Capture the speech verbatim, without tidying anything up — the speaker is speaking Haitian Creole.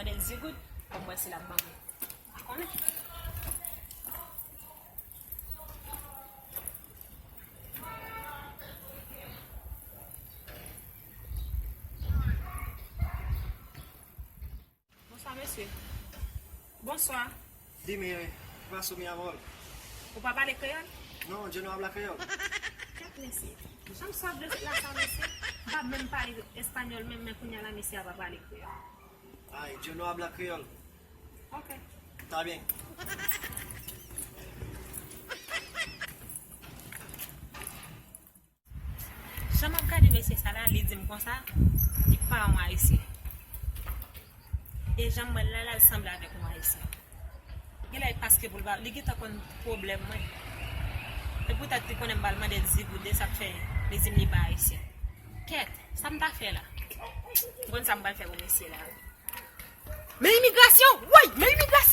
Mande l zigoud, pou m wè si l ap ban mwen. Pa konnen. Bonswa, mesye. Bonswa. Dime, paso mi amor. Ou pa pale kreyòl? Non, yo no habla kreyòl. Kèt, mesye. Jan m sòt de la sa, mesye. M pa menm pale espanyòl, menm, men kounye a la, mesye a pa pale kreyòl. Ay, yo no habla kreyòl. Ok. Está bien. Jan m ap gade mesye sa la, li di m konsa, li pa yon Ayisyen. E jan m wè l la, l al sanble avèk yon Ayisyen. Genlè e paske pou l pa, li gentan konn pwoblèm mwen. E poutèt li konnen m pral mande l zigoud, e sa k fè li di m li pa Ayisyen. Kèt, sa m ta fè la? M konn sa m pral fè pou mesye la, wi. Men imigrasyon! Woy! Men imigrasyon!